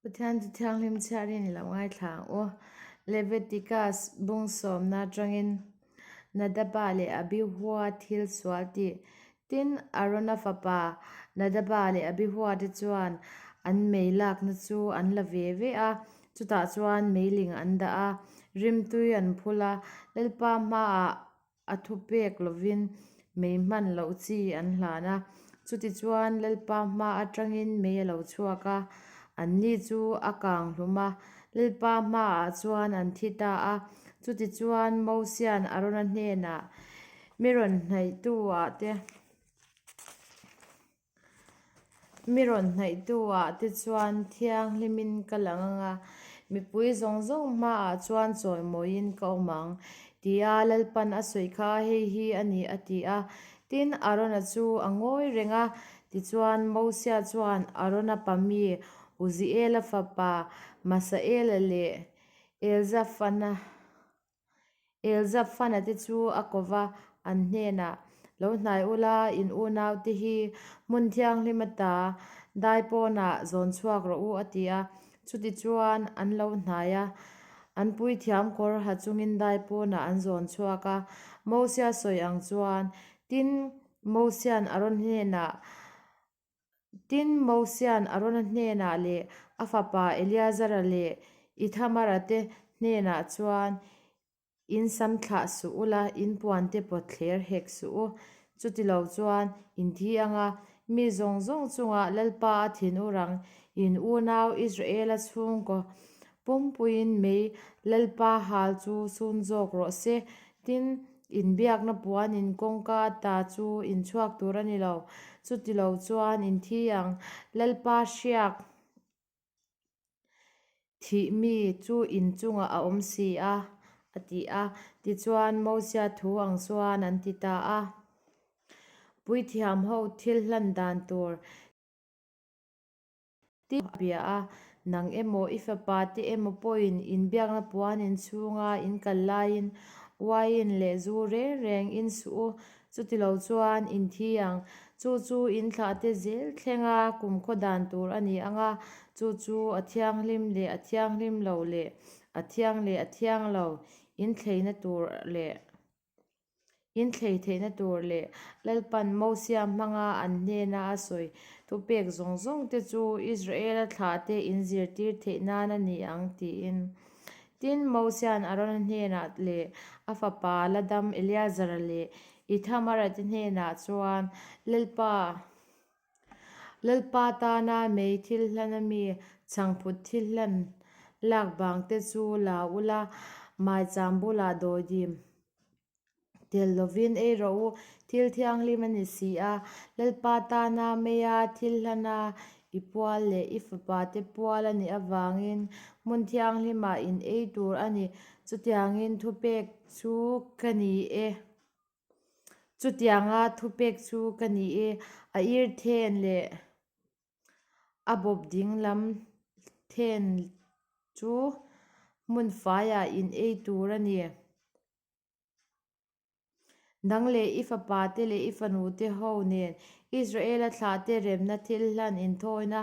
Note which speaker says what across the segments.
Speaker 1: Pathian chu thianghlim chhiarin i lo ngaithla ang u. Leviticus bung sawmna atangin Nadaba leh Abihua thil sual tih. Tin, Arona fapa Nadaba leh Abihua te chuan an mei lakna chu an la ve ve a, chutah chuan meiling an dah a, rimtui an phul a, Lalpa hmaah A thupek lovin mei hman loh chi an hlan a, chutichuan Lalpa hma atangin mei a lo chhuak a, anni chu a kang hlum a, Lalpa hmaah chuan an thi ta a. Chutichuan Mosia'n Arona hnenah, Mi rawn hnaihtu-ah te, Mi rawn hnaihtu-ah te chuan thianghlimin ka lang ang a, mipui zawng zawng hmaah chuan chawimawiin ka awm ang, tia Lalpan a sawi kha hei hi a ni a ti a. Tin, Arona chu a ngawi reng a, tichuan Mosia chuan Arona pami Uziela fapa Masaela leh Elzafana, Elzafana te chu a ko va, an hnenah, Lo hnai ula, in unaute hi hmun thianghlim ata dai pawnah zawn chhuak rawh u, a ti a. Chutichuan an lo hnai a, an puithiam kawr ha chungin dai pawnah an zawn chhuak a. Mosia sawi ang chuan, Tin, Mosia'n Aron hnenah, Tin, Mosia'n Arona hnenah leh a fapa Eleazara leh Ithamara te hnenah chuan, In sam thlah suh ula, in puante pawt thler hek suh u. Chutilo chuan in thi anga mi zawng zawng chungah Lalpa a thin ur ang, in unau Israela chhungkaw pumpuiin mei Lalpa hal chu sun zawk rawh se. Tin, Inbiakna puan in kawngka ata chu in chhuak tur a ni lo. Chuti lo chuan in thi ang. Lalpa hriak thih mi chu in chungah a awm si a, a ti a. Tichuan Mosia thu ang chuan an ti ta a. Puithiam ho thil hlan dan tur. Tih a bia a, Nang emaw i fapa te emaw pawhin inbiakna puan in chhunga in kal laiin uaiin leh zu reng reng in suh u, chutilo chuan in thi ang. Chu chu in thlah te zel thlenga kumkhaw dan tur a ni ang a, chu chu a thianghlim leh a thianghlim lo leh a thiang leh a thiang lo in thleina tur leh Inthlei theihna tur leh Lalpan Mosia hmanga an hnena a sawi thupek zawng zawng te chu Israela thlahte inzirtir theih nan a ni ang tiin. Tin, Mosia'n Arona hnenah leh a fapa Ladam Eleazara leh Ithamara te hnenah chuan, Lalpa, Lalpa tana mei thil hlan ami chhangphut thil hlan lak bang te chu la ula, maicham bulah dawidim tel lovin ei rawh u, thil thianghlim a ni si a. Lalpa tana meia thil hlana i pual leh i fapa te pual a nih avangin hmun thianghlimah in ei tur a ni. Chutiangin thupek chu ka ni e. Chutianga thupek chu ka ni e, a ir then leh a bawp ding lam then chu hmun faiah in ei tur a ni. Nang leh i fapa te leh i fanu te ho nen Israela thlahte remna thil hlan inthawina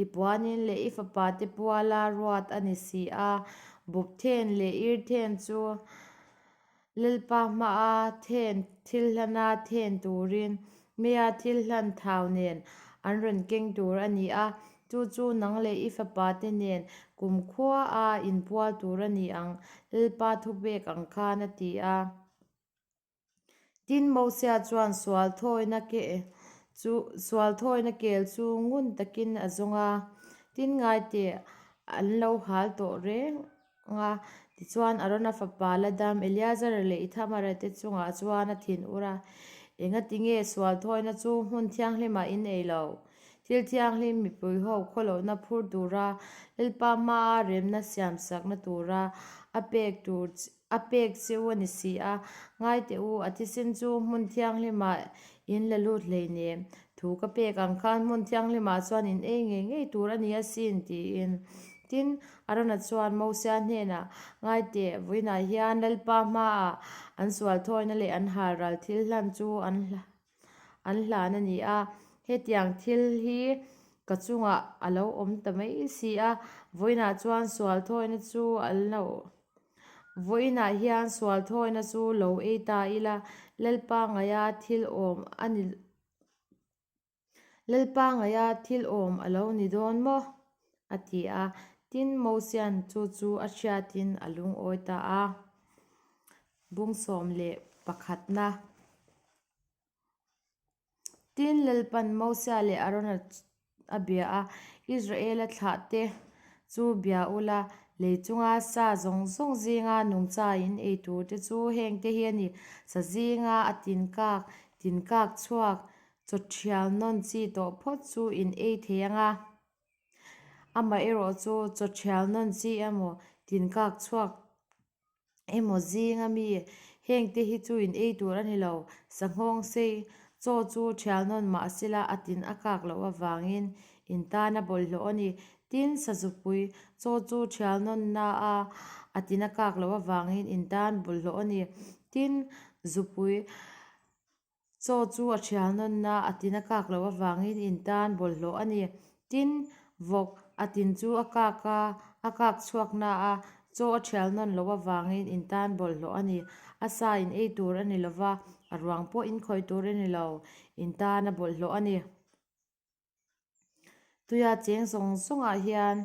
Speaker 1: i puanin leh i fapa te puala ruat a ni si a, bawp then leh ir then chu Lalpa hmaa then thil hlana then turin meia thil hlan thau nen an rawn keng tur a ni a, chu chu nang leh i fapa te nen kumkhua a inpual tur a ni ang, Lalpa thupek ang khan a ti a. Tin, Mosia chuan sual thawina ke chu sual thawina kel chu ngun takin a zawng a, tin ngaiteh an lo hal tawh reng a. Tichuan, Arona fapa Ladam, Eleazara leh Ithamara te chungah chuan a thin ur a, Engati nge sual thawina chu hmun thianghlimah in ei lo? Thil thianghlim mipui ho khawlohna phur tura Lalpa hmaa remna siamsakna tura a pek tur A pek che u a ni si a, ngai teh u, a thisen chu hmun thianghlimah in la lut hleinem. Thu ka pek ang khan hmun thianghlimah chuan in ei ngei ngei tur a ni asin, tiin. Tin, Arona chuan Mosia hnenah, Ngai teh, vawiinah hian Lalpa hmaah an sual thawina leh an halral thil hlan chu an hlan a ni a, hetiang thil hi. Ka chungah a lo awm ta mai si a, vawiinah chuan sual thawina chu a lo Vawiinah hian sual thawina chu lo ei ta ila, Lalpa ngaia thil awm a ni Lalpa ngaia thil awm a lo ni dawn maw? a ti a. Tin, Mosia'n chu chu a hriatin a lungawi ta a. Bung 11na. Tin, Lalpan Mosia leh Arona a bia a, Israela thlahte chu bia ula, lei chunga sa zawng zawng zinga nungcha in ei turte chu hengte hi a ni, sa zinga a tin kak, tin kak chhuak, chaw thial nawn chi tawh phawt chu in ei thei ang a. Amaherawhchu chaw thial nawn chi emaw, tin kak chhuak emaw zing a mi, hengte hi chu in ei tur a ni lo, sanghawng sei chaw chu thial nawn mah sela a tin a kak loh avangin in tan a bawlhhlawh a ni. Tin, sazupui chaw chu thial nawn na a a tin a kak loh avangin in tan bawlhhlawh a ni. Tin, zupui Chaw chu a thial nawnna a tin a kak loh avangin in tan bawlhhlawh a ni. Tin, vawk a tin chu a kak a, a kak chhuak na a, chaw a thial nawn loh avangin in tan bawlhhlawh a ni. A sa in ei tur a ni lova, a ruang pawh in khawih tur a ni lo, in tan a bawlhhlawh a ni. Tuia cheng zawng zawngah hian.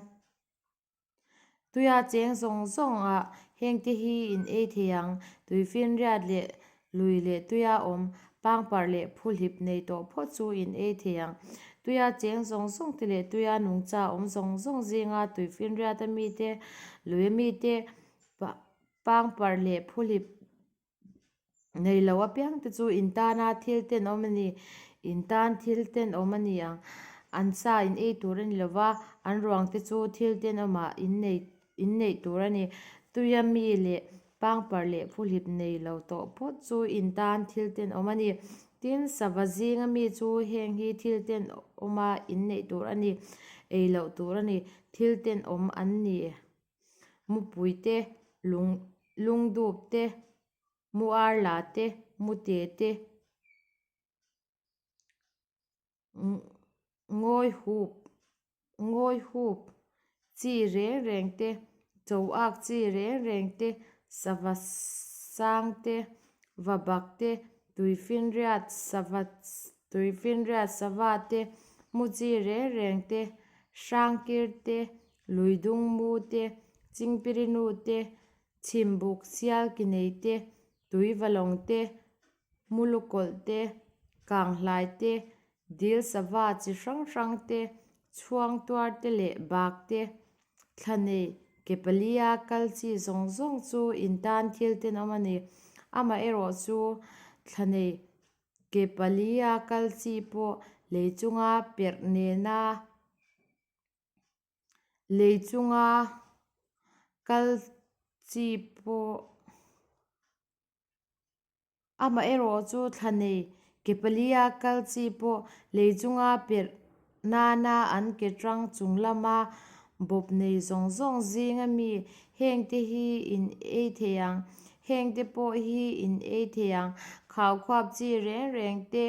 Speaker 1: Tuia cheng zawng zawngah hengte hi in ei thei ang, tuifinriat leh lui leh tuia awm, pangparh leh phuhlip nei tawh phawt chu in ei thei ang. Tuia cheng zawng zawng te leh tuia nungcha awm zawng zawng zinga tuifinriata mite, lui mite, pangparh leh phuhlip Nei lo apiang te chu in tana thil tenawm a ni. In tan thil tenawm a ni ang. An sa in ei tur a ni lo va, an ruang te chu thil tenawmah in nei in neih tur a ni. Tuia mi leh pangparh leh phuhlip nei lo tawh phawt chu in tan thil tenawm a ni. Tin, sava zinga mi chu heng hi thil tenawma in neih tur a ni, ei loh tur a ni, thil tenawm an ni. Mupui te, lung lungdup te, muar la te, mute te, ngawi hup ngawi hup chi reng reng te, cho ak chi reng reng te, sava sang te, vabak te, tuifinriat sava tuifinriat sava te, mu chi reng reng te, hrangkir te, Luidung mu te, Chingpirinu te, Chhimbuk sial ki nei te, Tuivalawng te, Mulukawlh te, Kanghlai te, Dil sava chi hrang hrang te, Chhuangtuar te leh Bak te, Thla nei, ke palia kal chi zawng zawng chu in tan thil tenawm a ni. Amaherawhchu, thla nei ke palia kal chi pawh lei chunga perh nena Lei chunga kal chi pawh amaherawh chu thla nei ke palia kal chi pawh lei chunga perh nana an ke tang chung lama bawp nei zawng zawng zinga mi hengte hi in ei thei ang hengte pawh hi in ei thei ang khaukhuap chi reng reng te.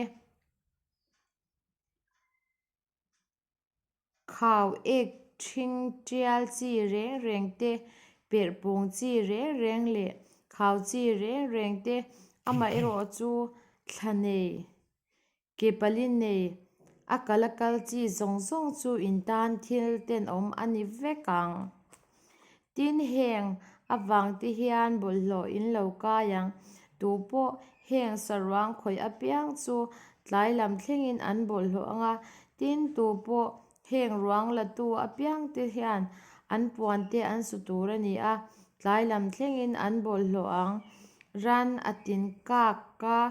Speaker 1: Khau ek ṭhing ṭial chi reng reng te, perhpawng chi reng reng leh khau chi reng reng te, amaherawh chu thla nei, ke pali nei, a kal a kal chi zawng zawng chu in tan thil tenawm a ni vek ang. Tin, heng avang te hian bawlhhlawh in lo kai ang. Tu pawh heng saruang khawih apiang chu tlai lam thlengin an bawlhhlawh ang a, tin, tu pawh heng ruang latu apiang te hian an puan te an su tur a ni a, tlai lam thlengin an bawlhhlawh ang. Ran a tin kak a,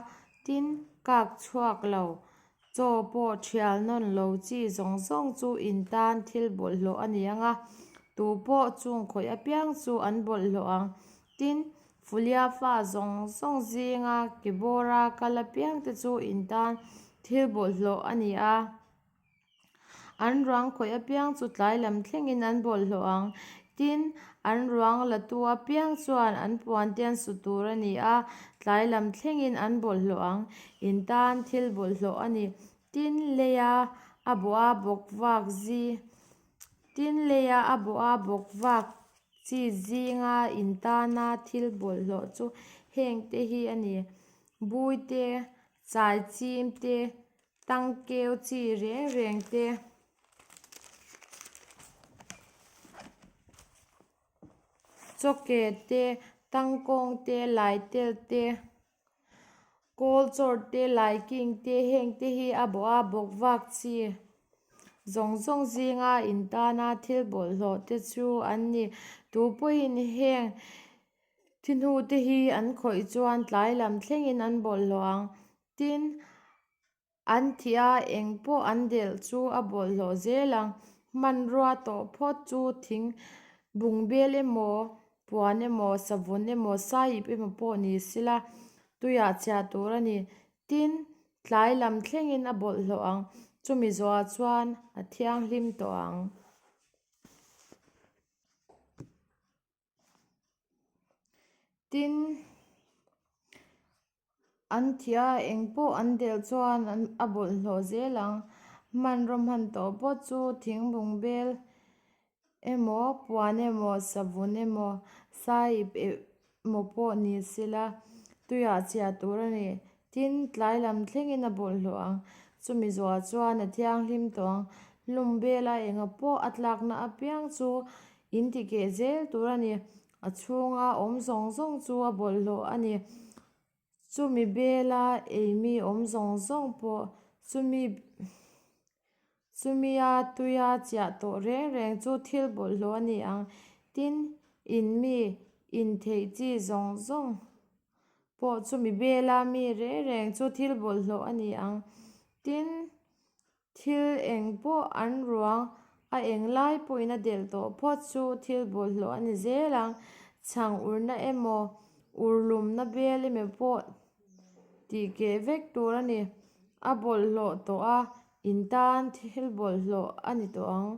Speaker 1: tin, kak chhuak lo. Chaw pawh thial nawn lo chi zawng zawng chu in tan thil bawlhhlawh a ni ang a, tu pawh chung khawih apiang chu an bawlhhlawh ang. Tin, Fulia fa zawng zawng zinga kebawra kal apiang te chu in tan thil bawlhhlawh a ni a. An ruang khawih apiang chu tlai lam thlengin an bawlhhlawh ang. Tin, an ruang latu apiang chuan an puan te an su tur a ni a, tlai lam thlengin an bawlhhlawh ang. In tan thil bawlhhlawh a ni. Tin, leia A bawha bawk vak zi Tin, leia a bawha bawk vak chi zinga intana thil bawlhhlawh chu hengte hi a ni, Bui te, chai chim te, tangkeu chi reng reng te. Chawke te, tangkawng te, laitel te, kawl chawr te, laiking te heng te hi a bawh a, bawk vak chi zawng zawng zinga intana thil bawlhhlawh te chu an ni. Tu pawhin heng thi hnu te hi an khawih chuan tlai lam thlengin an bawlhhlawh ang. Tin, An thih a, eng pawh an delh chu a bawlhhlawh zel ang. Hmanrua tawh phawt chu thing bungbel emaw, puan emaw, savun emaw, saip emaw pawh ni sila tuiah chhiah tur a ni. Tin, tlai lam thlengin a bawlhhlawh ang. Chumi zawhah chuan a thianghlim tawh ang. Tin, an thih a, eng pawh an delh chuan a bawlhhlawh zel ang. Hmanraw hman tawh pawh chu thing bungbel emaw, puan emaw, savun emaw, saip emaw pawh ni sela tuiah chhiah tur a ni. Tin, tlai lam thlengin a bawlhhlawh ang. Chumi zuah chuan a thianghlim tawh ang. Hlum bela enga pawh a tlakna apiang chu in ti keh zel tur a ni. A chhunga awm zawng zawng chu a bawlhhlawh a ni. Chumi bela eimi awm zawng zawng pawh chumi chumia tuia chiah tawh reng reng chu thil bawlhhlawh a ni ang. Tin, in mi intheih chi zawng zawng pawh chumi bela mi reng reng chu thil bawlhhlawh a ni ang. Tin, thil eng pawh an ruang a eng lai pawhin a delh tawh phawt chu thil bawlhhlawh a ni zel ang. Chhang urna emaw, urlumna bel emaw pawh tih keh vek tur a ni. A bawlhhlawh tawh a, in tan thil bawlhhlawh a ni tawh ang.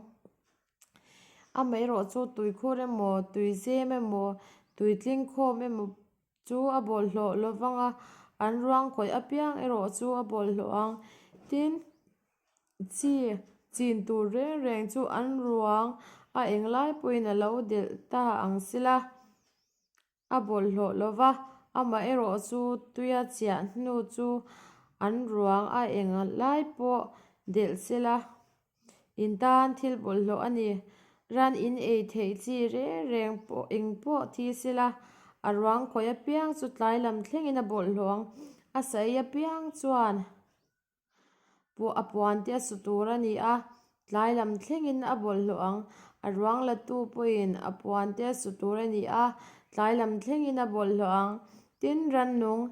Speaker 1: Amaherawh chu tuikhur emaw, tuizem emaw, tuitlingkhawm emaw chu a bawlhhlawh lo vang a, an ruang khawih apiang erawh chu a bawlhhlawh ang. Tin, chi chin tur reng reng chu an ruang a englai pawhin a lo delh ta ang sila. A bawlhhlawh lo va, amaherawh chu tuia chiah hnu chu an ruang a eng lai pawh delh sela in tan thil bawlhhlawh a ni. Ran in ei theih chi reng reng pawh eng pawh thi sela a ruang khawih apiang chu tlai lam thlengin a bawlhhlawh ang. A sa ei apiang chuan Pawh a puan te a su tur a ni a, tlai lam thlengin a bawlhhlawh ang. A ruang latu pawhin a puan te a su tur a ni a, tlai lam thlengin a bawlhhlawh ang. Tin, rannung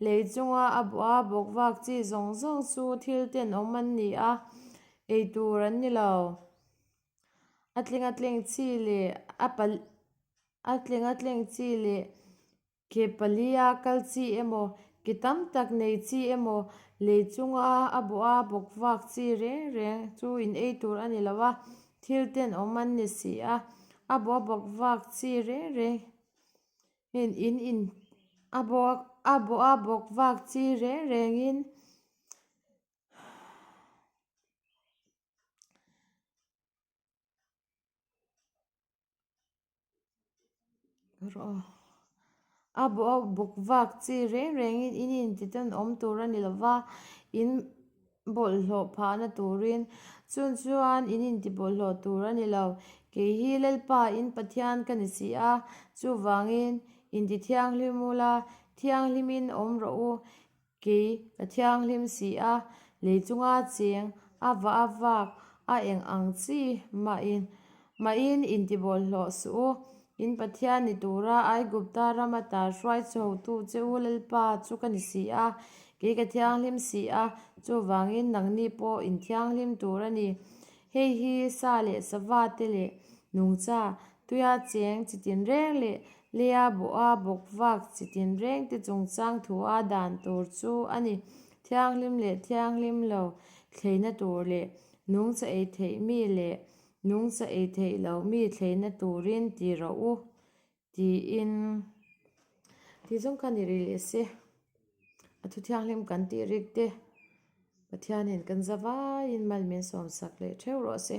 Speaker 1: lei chunga a bawh a bawk vak chi zawng zawng chu thil tenawm an ni a, ei tur an ni lo. A tling a tleng chi leh a a tling a tleng chi leh Ke palia kal chi emaw, ke tam tak nei chi emaw, lei chunga a bawh a bawk vak chi reng reng chu in ei tur a ni lo a, thil tenawm an ni si a. A bawh a bawk vak chi reng reng in in in a bawh a bawh a bawk vak chi reng rengin. A bawh a bawk vak chi reng rengin in intiten awm tur a ni lo va, in bawlhhlawh phahna turin chun chuan in inti bawlhhlawh tur a ni lo. Kei hi Lalpa in Pathian ka ni si a, chuvangin inti thianghlim ula, thianghlimin awm rawh u. Kei ka thianghlim si a, lei chunga cheng a va a vak a eng ang chi mahin mahin intibawlhhlawh suh u. In Pathian ni tura Aigupta ram ata hruai chhotu che u Lalpa chu ka ni si a, kei ka thianghlim si a, chuvangin nangni pawh inthianghlim tur a ni. Hei hi sa leh sava te leh nungcha, tuia cheng chi tinreng leh leia bawha bawk vak chi tinreng te chungchang thua dan tur chu a ni. Thianghlim leh thianghlim lo thleina tur leh nungcha ei theih mi leh nungcha ei theih lo mi thleina turin ti rawh u tiin ti zawng kha ni rih leh se. A thu thianghlim kan tih rik te. Pathianin kan zavaiin mal min sawmsak leh theuh rawh se.